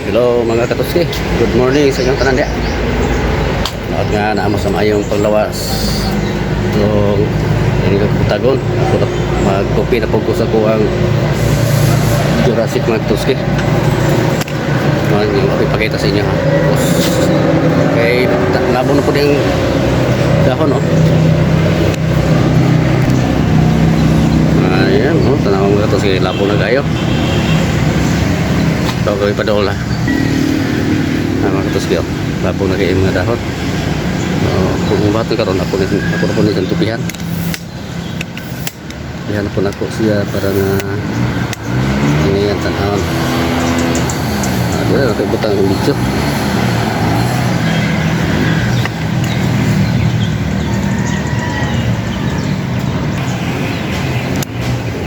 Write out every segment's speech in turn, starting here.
Hello, mga katuski. Good morning sa inyong tanan diha. Naot nga naa mo sa maayong paglawas. So, ini ko tagon. Ako na magkopi na po ko sa kuang Jurassic, mga katuski. Mga yung ako ipakita sa inyo, ha. Tapos, kay labo na po yung dahon, oh. Ayan, oh, tanaw, mga katuski, labo na kayo. Ito ko ipadola. Ah, mga katuski, oh. Labo na kayo mga dahon. Oh, kung bato karon ako na po ni tupihan. Tupihan na po nako siya para na ini ang tanawon. Ah, dili na kay butang ang video.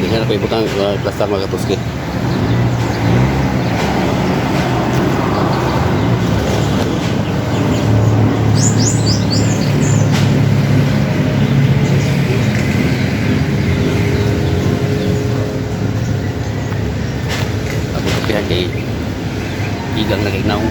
Dili na kay butang plaster, mga katuski. Ako tupihan kay igang na kay naong.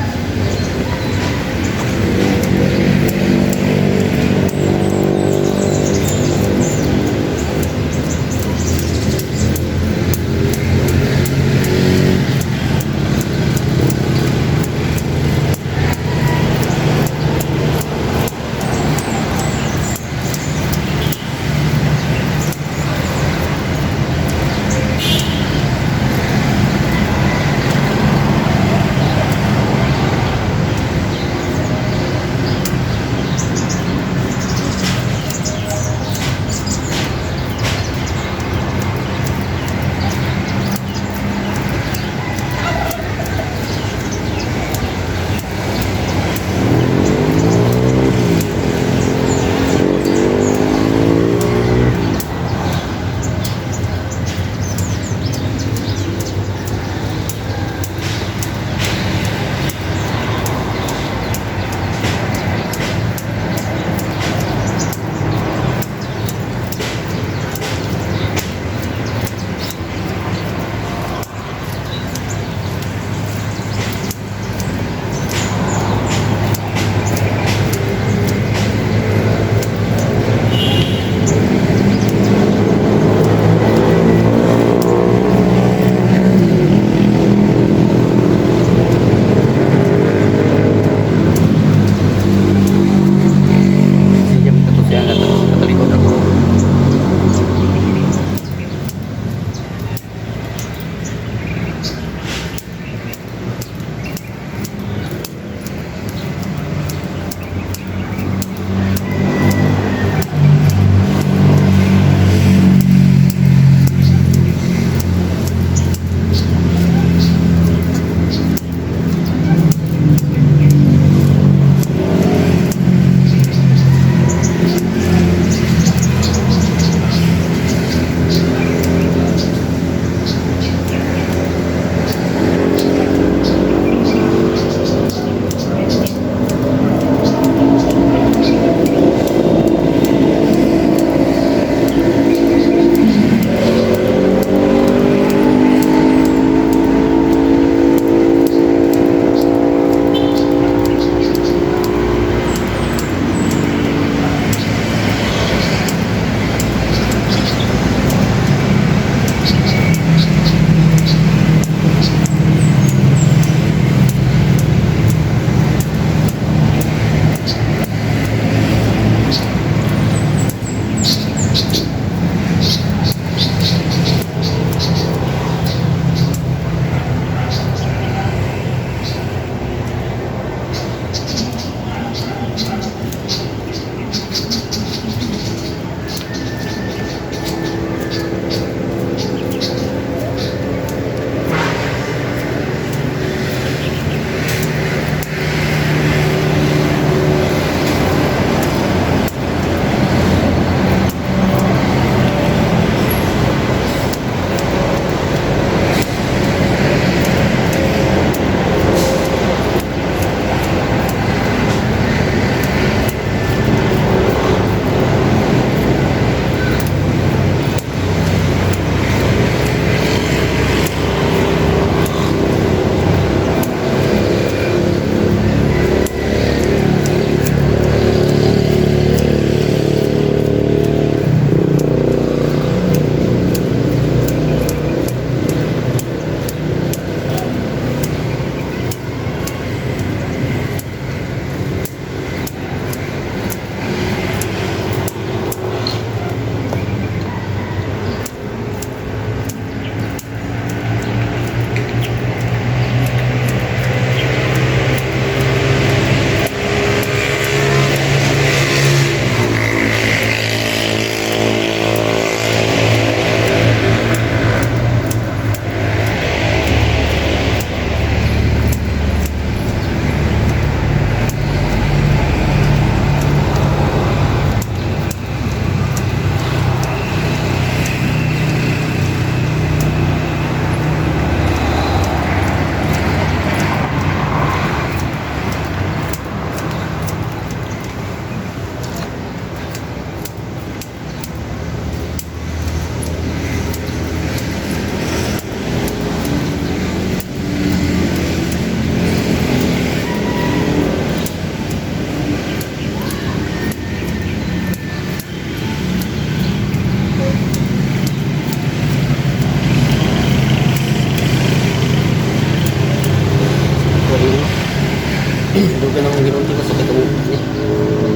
Dugan akong ginunti ko sa katong ni.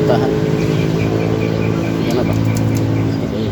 Tahan. Yan na ba? Okay.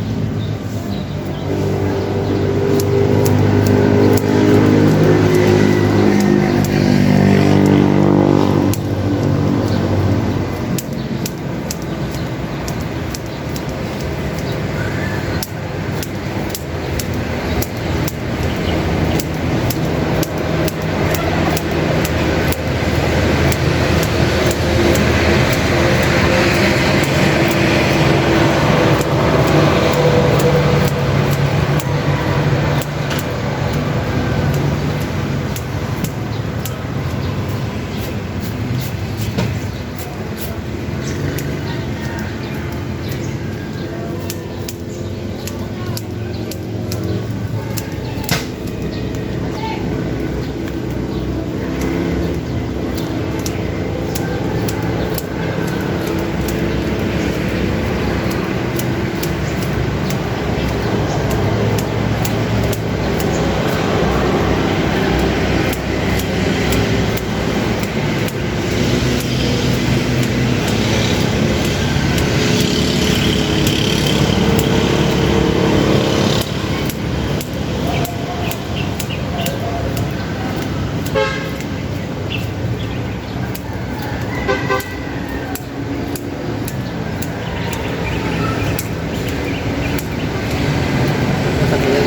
Sa kanya.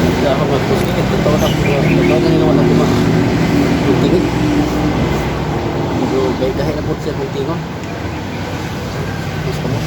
Hindi ako mag-post. Totoo na po. Totoo na nila wala po ma. Yung tingin. Medyo gahi na po siya kung tingon. Mas kamo.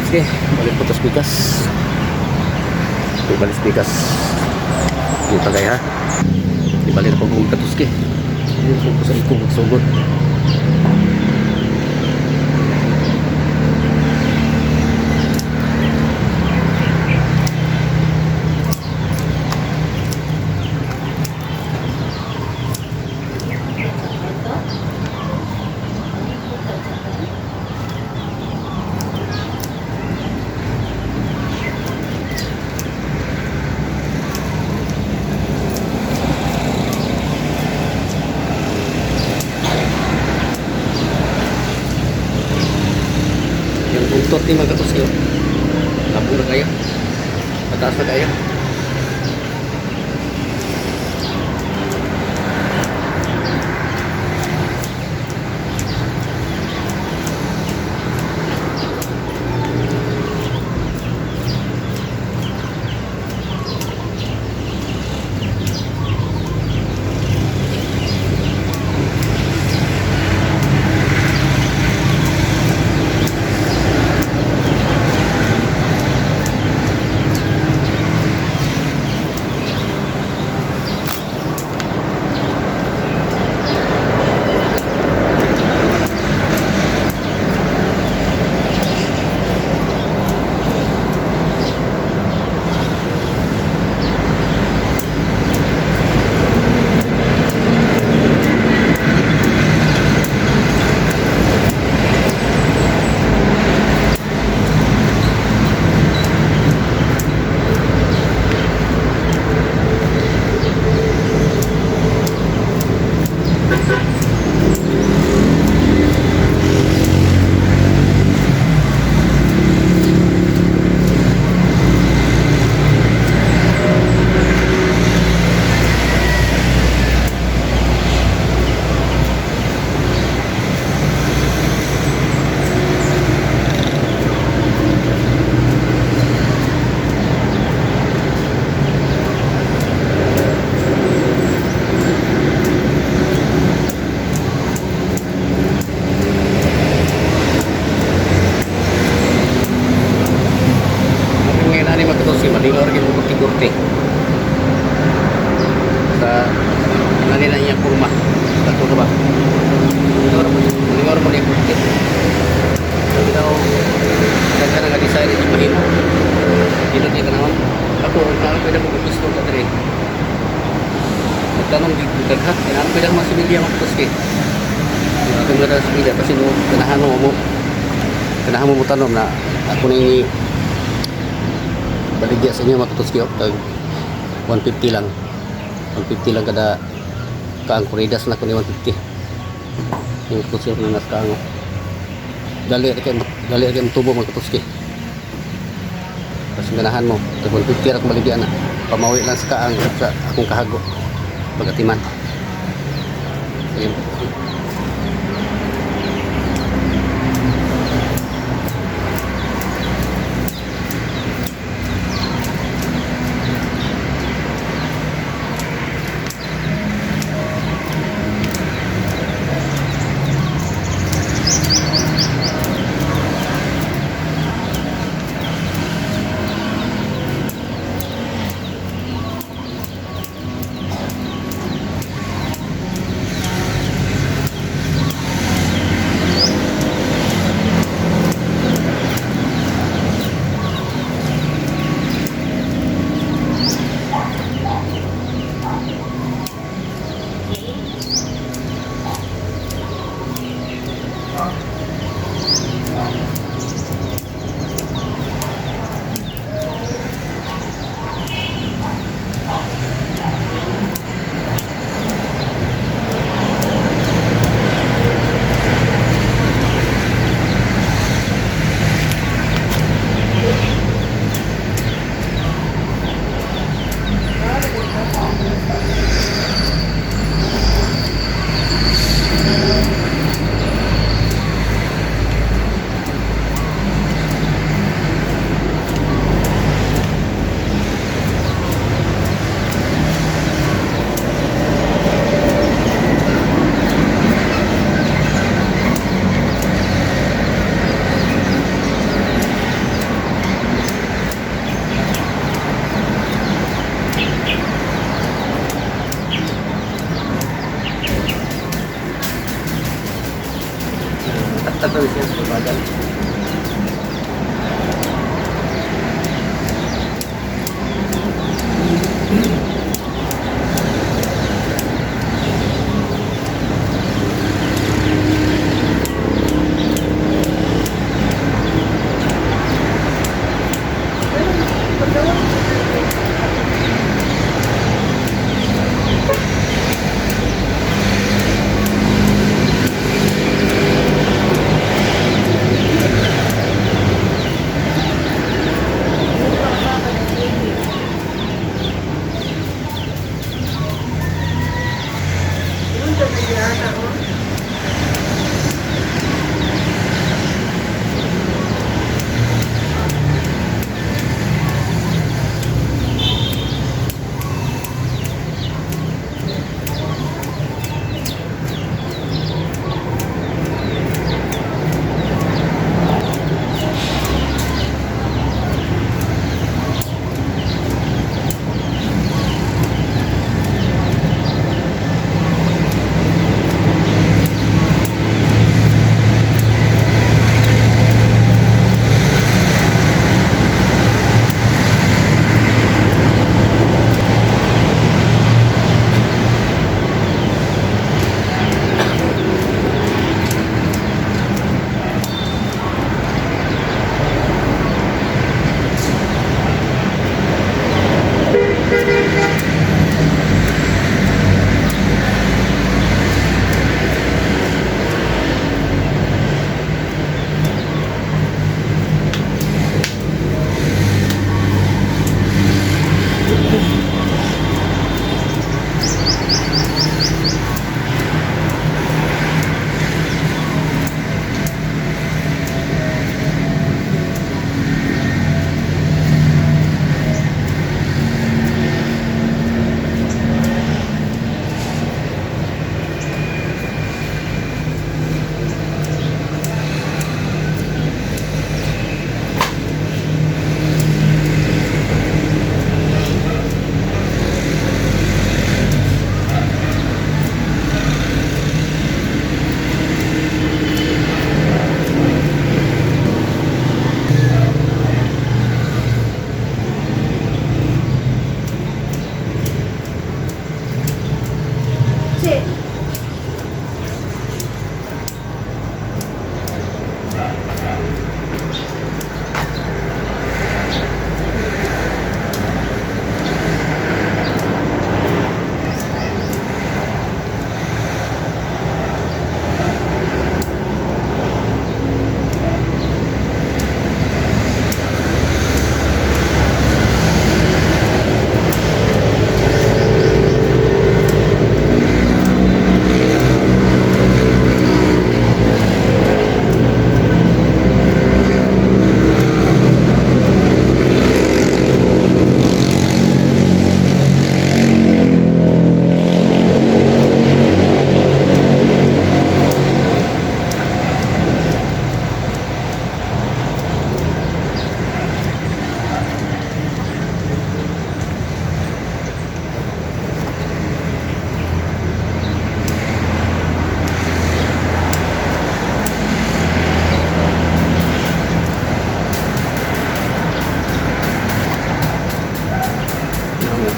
Sige, balik po tas bigas. Balik bigas. Yung tagay ha. Ibalik na po kong katuski. Yung ko sa ikong magsugod. Yung buntot ni mga katuski, oh. Labong na kayo. Mataas na kayo. Ngayon na ni mga katuski, malinaw rin yung kurti-kurti. Sa ano nila niya kurma. Sa ba? Malinaw rin yung kurti. Sabi daw, kaya nga design ito mahimo. Dito dito naman. Ako, ang tao pwede mo gusto ka diri. Magtanong di daghan, kaya pwede mo similya mga katuski. Ako mga similya kasi no, ganahan mo mo. Ganahan mo mo tanom na ako ni baligya sa inyo mga katuski, oh, tag 150 lang. 150 lang kada kaang, kuridas na kundi 150. Yung katuski na nas kaang, oh. Dali kay tubo mga katuski. Kasi ganahan mo, tag 150 ra akong baligya na. Pamawi lang sa kaang sa akong kahago. Pagatiman. Ayun.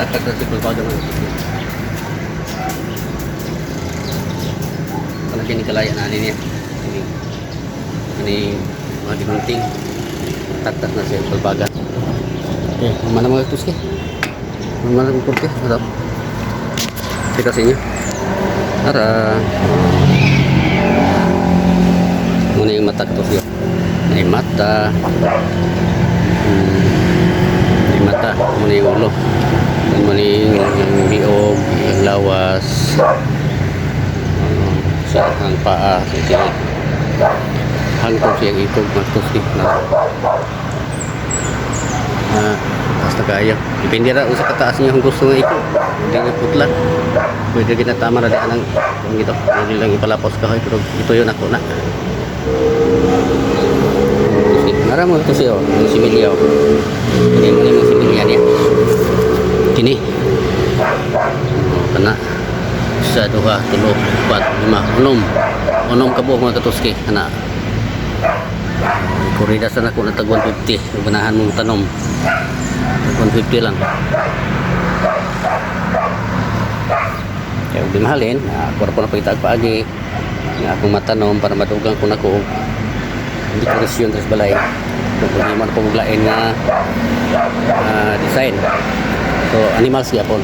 Tagtag na si kulbaga, mga katuski. Ano kini kalaya na ani niya. Ini ini mga ginunting. Tagtag na siya kulbaga. Okay, mana, mga katuski. Mana mga katuski. Harap. Kita sa inyo. Tara. Muna yung mata, katuski. May mata. May mata. Muna yung ulo. Muna yung liog, yung lawas. Ano, sa ang paa, sa tiyan. Hangtong siyang ikog, mga katuski. Na, ah, taas na kayo. Depende ra sa kataas niyo ang gusto nga ikog. Hindi nga putla. Pwede ginatama na di anang kung ito. Pwede lang ipalapos kahoy pero ito yun ako na. Nara mo ito siya, ang similya. Oh. Ini mo ni similya niya. Kini. Oh, kana. Isa, duha, tulo, upat, lima, unom. Unom ka buok, mga katuski. Kana. Kurida sa nako na tag 150. Ganahan mong tanom. Tag 150 lang. Kaya di mahalin, ako ra po na pagitag paagi nga akong matanom para madugang ko nako og dekorasyon sa balay. Kung hindi man po lain nga design. So animals gyapon.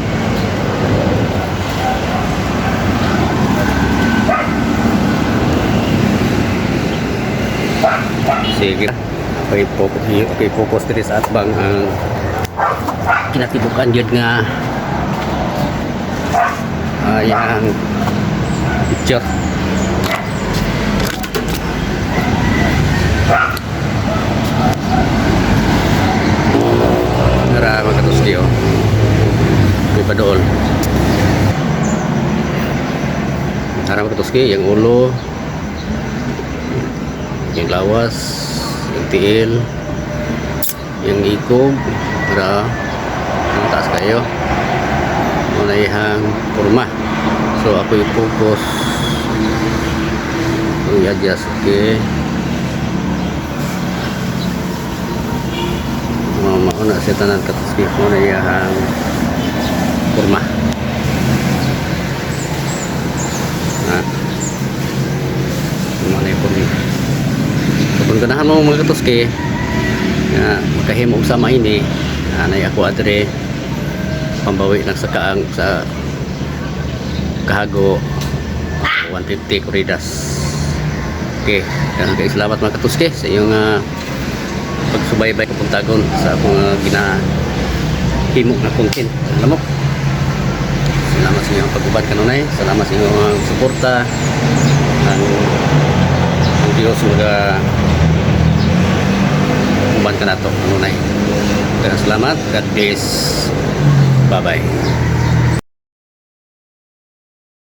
Sige. Okay, focus diri sa atbang ang kinatibukan jud nga yang picture. Nara, mga katuski, oh. May padool. Nara, mga katuski, yung ulo, yung lawas, yung tiil, yung ikog, para ang taas kayo. Muna ihang kurma. So ako yung focus. Ang i-adjust, okay. Mga mauna siya tanan, katuski. Muna ihang kurma. Ha. Muna yung kurma. So kung ganahan mo, mga katuski, nga makahimo og sama ini, anay ako adre pambawi lang sa kaang sa kahago, 150 kuridas. Okay, daghang kay salamat, mga katuski, sa iyong pagsubaybay kapuntagon sa akong ginahimo nga content. Lamok. Salamat sa inyong pag-uban kanunay. Salamat sa inyong suporta. Ang Diyos maga uban ka nato kanunay. Daghang salamat. God bless. Bye bye.